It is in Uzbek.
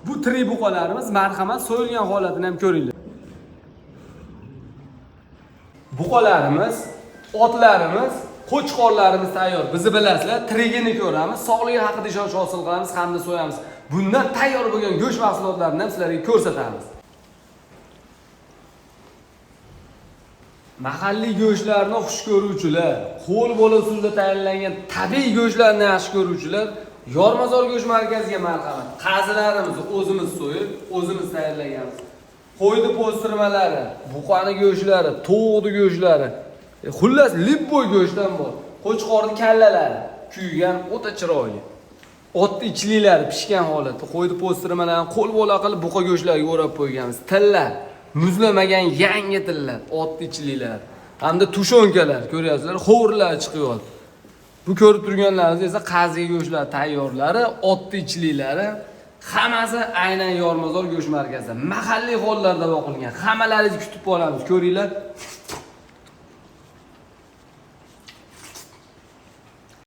Bu tirik buqalarimiz, marhamat, so'yilgan holatini ham ko'ringlar. Buqalarimiz, otlarimiz, qo'chqorlarimiz tayyor. Bizni bilasizlar, tirigini ko'ramiz, sog'ligi haqida ishonch hosil qilamiz hamda so'yamiz. Bundan tayyor bo'lgan go'sht mahsulotlarini ham sizlarga ko'rsatamiz. Mahalliy go'shtlarni xush ko'ruvchilar, qo'l bola usulda tayyorlangan tabiiy go'shtlarni yaxshi ko'ruvchilar Yormazor go'sht markaziga marhamat. Qazilarimizni o'zimiz so'yib, o'zimiz tayyorlaganmiz. Qo'yni po'stirmalari, buqani go'shtlari, tovuqni go'shtlari, xullas любой go'shtdan bor. Qo'chqorni kallalari kuygan, o'ta chiroyli. Otni ichliklari pishgan holatda, qo'yni po'stirmalarini qo'l bola qilib buqa go'shtlariga o'rab qo'yganmiz. Tillar, muzlamagan yangi tillar, otni ichliklari hamda tushonkalar ko'ryapsizlar, hovurlar chiqyapti. Bu ko'rib turganlaringiz esa qaziga go'shtlar tayyorlari, otni ichliklari, hammasi aynan Yormazor go'sht markazida, mahalliy hollarda boqilgan. Hammalaringizni kutib qolamiz, ko'ringlar.